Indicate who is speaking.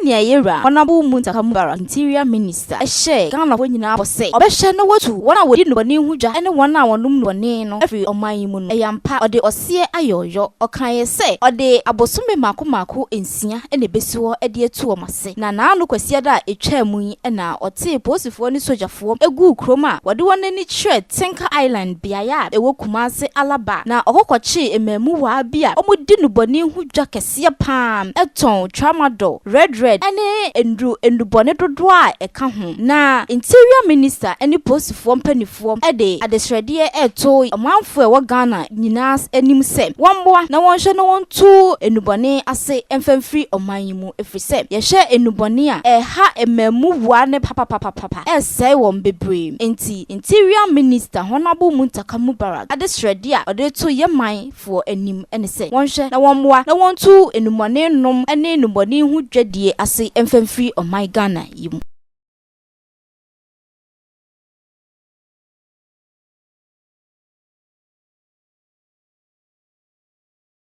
Speaker 1: Sɛnea yɛwura Honourable Muntaka Mubarak, Interior Minister, hyɛɛ Ghanafoɔ nyinaa bɔ sɛ ɔbɛhwɛ na watu wɔn a wɔdi nnubɔne ho dwa ne wɔn a wɔnom nnubɔne no afiri ɔman yi mu no, ɛyɛ ampa, ɔde ɔseɛ ayɛ ɔyɔ. Ɔkaeɛ sɛ ɔde abosome mmaako mmaako nsia na ɛbɛsi hɔ de atu wɔn ase. Na n'ano Kwasiada a ɛtwaa mu yi na ɔtee polisifoɔ ne sogyafoɔ guu kurom a wɔde wɔn ani kyerɛ Tinka Island beaeɛ a ɛwɔ Kumase Alaba na ɔkɔ kɔkyee mmaamuwaa bi a wɔdi nnubɔne ho dwa kɛseɛ pa ara tɔn tramadol, red red ne nnuru nnubɔne dodoɔ a ɛka ho. Na Interior Minister ne polisifoɔ mpaninfoɔ de adesrɛdeɛ reto ɔmanfoɔ a ɛwɔ Ghana nyinaa anim sɛ wɔmmoa na wɔnhwɛ na wɔntu nnubɔne ase mfa mfiri ɔman yi mu ɛfiri sɛ yɛhwɛ nnubɔne a ɛha mmaamuwaa no papapapapa ɛresɛe wɔn bebree. Enti Interior Minister Honourable Muntaka Mubarak adesrɛdeɛ a ɔde reto yɛn man foɔ anim ne sɛ wɔnhwɛ na wɔmmoa na wɔntu nnubɔne nom ne nnubɔne ho dwadie ase mfa mfiri ɔman Ghana yi mu.